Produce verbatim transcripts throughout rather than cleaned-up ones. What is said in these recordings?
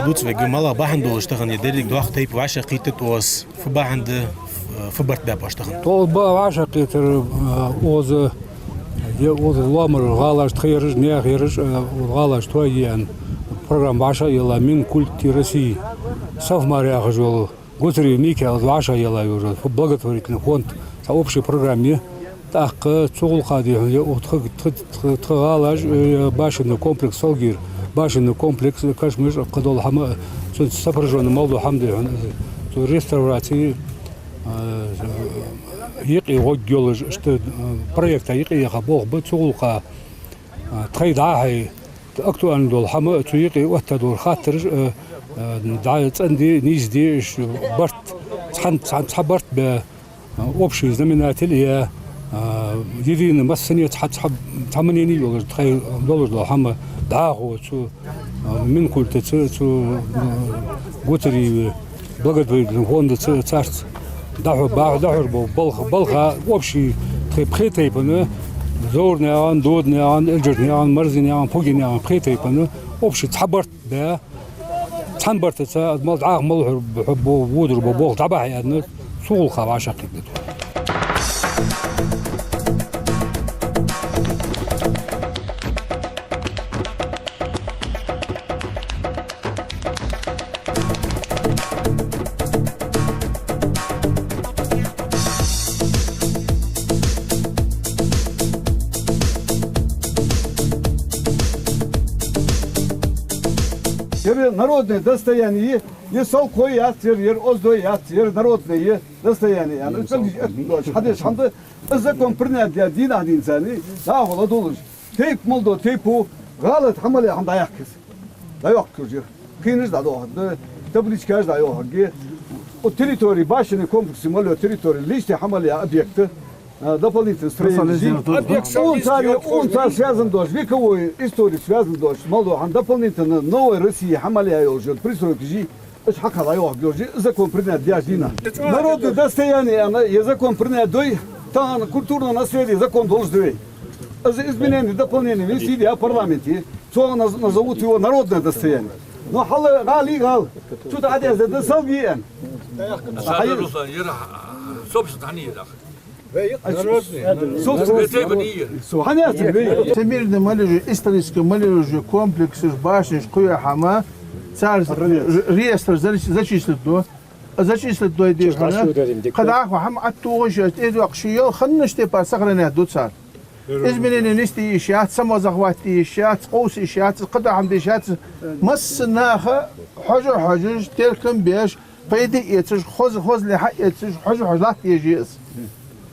Дувц вайга, малагӀа бахьан долаш тахан ер деррига доккха тайпа вӀашагӀкхийттад оаз, фу бахьан да, фу барт баьб оаш тахан? ТӀаккха ба вӀашагӀкхетар, э, оаз, е оаз лоамара гӀалаш тха яраш, наьха яраш, э, гӀалаш тоае аьнна, программа вӀашагӀъелла Минкульта России, Сафмар яхаш йола Гуцериев Микаила вӀашагӀъелла йола фу благотворительный фонд, цхьа общий программа я. ТӀаккха цу гӀулакха дехьа я укх тха, тха, тха, тха гӀалаш, э, башенный комплекс Салгера, башенный комплекс, кашамаш, кхыдола хӀама, цунца сопряжённый мел дола хӀама дехьа, цу реставраци, э, юкъе гӀоргйолаш, иштта, э, проекта юкъе яха болх ба. Цу гӀулакха, э, тхоай дӀа-хьа актуальни дола хӀама, цу юкъе оттадаь дола хаттараш, э, э, дӀа цӀенде, нийсде, ш-, барт, цхьан-, цхьан-, цхьа барт бе, э, общий знаменатель е, э, единый массане цхьа, цхьа, цхьа мнени йолаш, тхоай долаш дола хӀама дӀахо цу, э, Минкультаца, цу, э, Гуцериева благотворительный фондаца, царца дӀахьо-, бахьо-, дӀахьош бола балха, балха общий тхоай пхе тайпан, Зовранаькъан, Доданаькъан, Эльжархнаькъан, Марзинаькъан, Пугинаькъан, пхе тайпан общий цхьа барт бе, цхьан бартаца аз мел дӀахо мел хьур б-, хьу-, бо-, водар бола болх дӀабахьа аьнна, цу гӀулакха вӀашагӀкхийттад. Ер народное достояние, ер Салкхой яц, ер, ер Оздой яц, ер народное достояние. Ана, хьадеш хӀама да, из закон принять даь дийнахьа денз царна, нахала долаш. Тайпа мел дола тайпо гӀалат хӀама мел я хӀама дӀаяккха еза. ДӀайоаккхаргйолаш я. Кхийнаш дӀадоахаргда, табличкаш дӀайоахаргья. Укх территори, башенный комплекс мел йола территори, личный хӀама мел я объект, а, дополнительно строение. Объект. Укхунца, укхунца связан долаш, вековой история связан долаш, мел дола хӀама дополнительно Новой России хӀама мел я йолаш йола пристройкаш я. Уж хьакхала йоах гуржи, закон принять даьча дийнахьа. Народное достояние аьнна, е закон принять дой, тахан культурное наследие закон долаш да вай. Из изменение, дополнение вензийя парламенте, цо наз-, назовут его народное достояние. Но хьал гӀала, гӀала. Цу тӀа хьадеза да Салгий аьнна. Асадар Руслан, ер собственность хьан я? Собственность. Вай тайпан я. Со хьан яц вай? Всемирный мел йола, исторический мел йола комплекс, башнеш, кхы хӀама, цар ре-, реестр зач-, зачислить ду. Зачислить дой деш хана. Кхыдола хӀама оттаеш, эздоаккхаш йола, ханнаш тайпара сохранять ду цар. Изменение нисде йиш яц, самозахват де йиш яц, къовса йиш яц, кхыдола хӀама де йиш яц. Масса наха хьожа-хьожаш, теркам беш, пайда эцаш, хоза-, хозале хьаэцаш, хьожа-хьожаш латта еза из.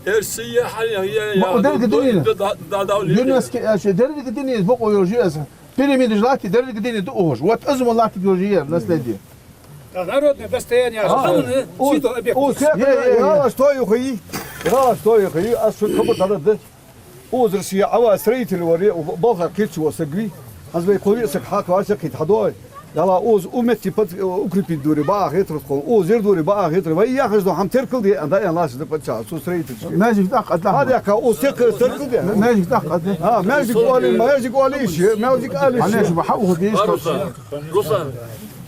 Эрсий я, хьа-, я, я, ма, деррига дунен. Да, да, да, да, ЮНЕСКО аьлча, деррига дунен бокъо йолаш я из. Пирамидаш латте деррига дунен да ухаш. Вот из мо латтаргйолаш я наследие. Народное достояние, а, хӀама, о, сийдола объект. О, се-, е, е, е. ГӀалаш тоаюхай, гӀалаш тоаюхай, аз шуга хабар дӀадергда. Укхазара ше Ӏа строитель вар, балха кхерча вола саг вий. ХӀанз вай кхо-виъ саг хьакхаваьча кхийта хьадоагӀа. Дала укхаза у метте пат-, укрепить дора бакъахьа хетар тхона. Укхаза ер дора бакъахьа хетар. Вай яхаш дола хӀама теркал де, а, да, аьнна латташ да паччахьа, цу строительшка. Маьждиг тӀаккха а да. Хьадехка, укхаза теркал, теркал де. Маьждиг тӀаккха а да. А, маьждиг оале, маьждиг оале йиш я, маьждиг оале йиш я. Хьанеш ба хьа ухадеш. Руслан, Руслан,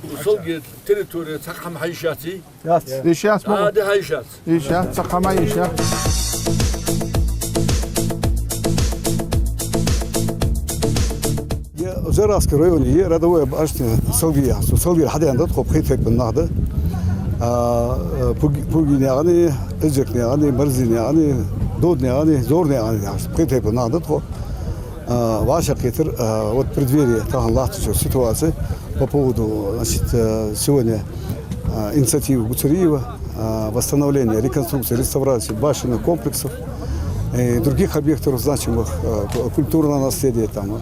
у Салге территори цхьа хӀама хьа йиш яций? Яц. Йиш яц, а, ма. Де хьа йиш яц. Йиш яц, цхьа хӀама йиш яц. Е Зарасский район, е Радовая башня Салге, со Салге хьадена да тхо, пхи тайпан нах да. А, э, Пуг-, Пугинаькъан, Эзекнаькъан, Марзинаькъан, Доданаькъан, Зовранаькъан, пхи тайпан нах да тхо. А, вӀашагӀкхетар, а, вот в преддверии тахан латтача ситуации по поводу, значит, э, сегодня, а, инициативы Гуцериева, а, восстановления, реконструкции, реставрации башенных комплексов и других объектов значимых, э, ку-, культурного наследия, там,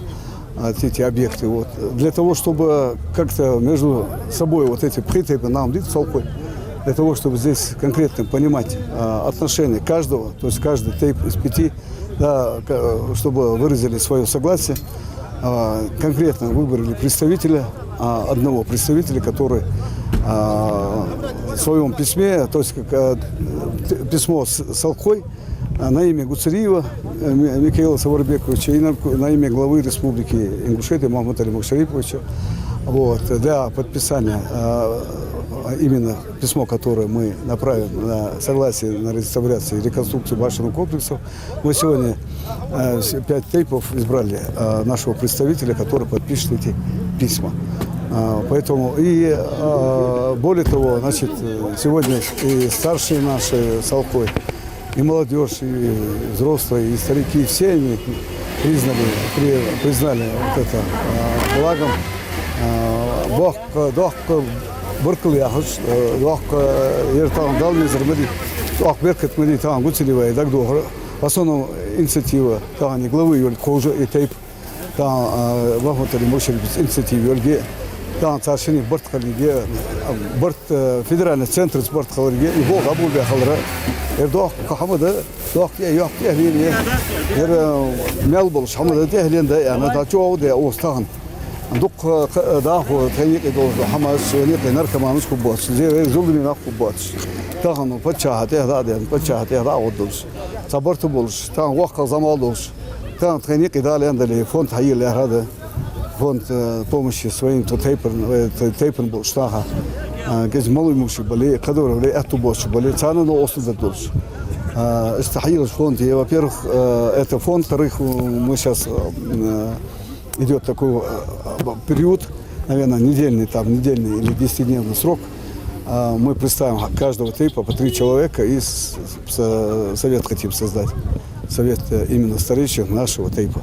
а, эти, эти объекты. Вот. Для того, чтобы как-то между собой вот эти пхи тайпы нам дит солкой, для того, чтобы здесь конкретно понимать, а, отношение каждого, то есть каждый тейп из пяти, да, к-, чтобы выразили своё согласие, а, конкретно выбрали представителя, а, одного представителя, который, а, в своём письме, то есть как, а, т-, письмо с-, Салкхой, а, на имя Гуцериева, э, Ми-, Михаила Саварбековича и на, на имя главы Республики Ингушетия Махмута-Алия Макшариповича, Вот, для подписания, а, именно письмо, которое мы направим на согласие на реставрацию и реконструкцию башенного комплекса, мы сегодня, э, с-, пять тейпов избрали, э, нашего представителя, который подпишет эти письма. А, поэтому и, а, более того, значит, э, сегодня и старшие наши Салхой, и молодёжь, и взрослые, и старики, все они признали, при-, признали вот это, а, благом. А, боккха, доккха баркал яхаш, э, доккха, э, ер тахан Дала везар ма дий, доккха беркат ма дий тахан Гуцериева дагадохар. В основном инициатива тахан главы йолга ховш я из тейп. Тахан, а, Махмуд-Али Мушариповца инициатива йолга, тахан цар шинне барт хиларга, а, барт, э, федеральный центраца барт хиларга, из болх дӀаболабе хилар. Ер доккха хӀама да, доккха, йоккха тӀехьленна я. Ер, э, мел болаш хӀама да, тӀехьленна да, аьнна, да чӀоагӀа да укхаза тахан. Дукха, э, дӀахо тхоай юкъе долаш хӀамаш, юкъе наркоманаш хургбоацаш, зе-, зуламе нах хургбоацаш. Тахан паччахьа тӀехьа дӀа а даьнна, паччахьа тӀехьа дӀа а гӀоргдолаш, цхьа барт болаш, тахан воккхагӀа зӀамига долаш. Тахан тхоай юкъе Дала аьнна дале, фонд хьайийлла лаьрхӀа да. Фонд, э, помощи своим ту тайпан, э, т-, тайпан болча наха. Э, кӀезига малув муши бале, кадовра вале, аьттув боацаш бале, царна новкъостал дергдолаш. Э, иштта хьайийллача фонде, во-первых, э, это фонд, во-вторых, мы щас, э, идёт такой, э, период, наверное, недельный, там, недельный или десятидневный срок. А, мы представим ха-, каждого тейпа по три человека и с-, с-, совет хотим создать. Совет, э, именно старейшин нашего тейпа.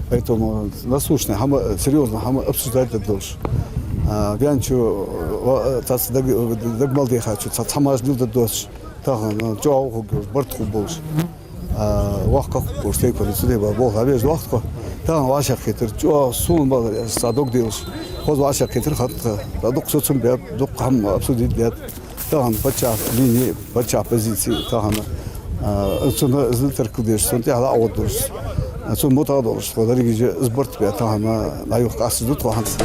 Поэтому насущная хӀама, серьёзная хӀама обсуждать дергдолаш. А, венчу, э, цаца даг-, дагамал дехача, цаца хӀамаш леладе дергдолаш. Тахан, э, чӀоагӀа хургболаш, барт хургболаш. А, воккха хургболаш тайпан цу тайпара болх дӀабеш вахтхо. Тахан вӀашагӀкхетар, чӀоагӀа сона ма дарра, са дог делаш. Хоза вӀашагӀкхетар хатта. Дукха соцам баьб, дукха хӀама обсудить даьд. Тахан паччахьа линия, паччахьа позиции, тахан, а, цунна из теркалдеш, цунна тӀехьа дӀа а гӀоргдолаш. А, цунна мутӀахьа долаш, тхо деррига из барт бе тахан, а, дӀаюха къасташ да тхо хӀанз.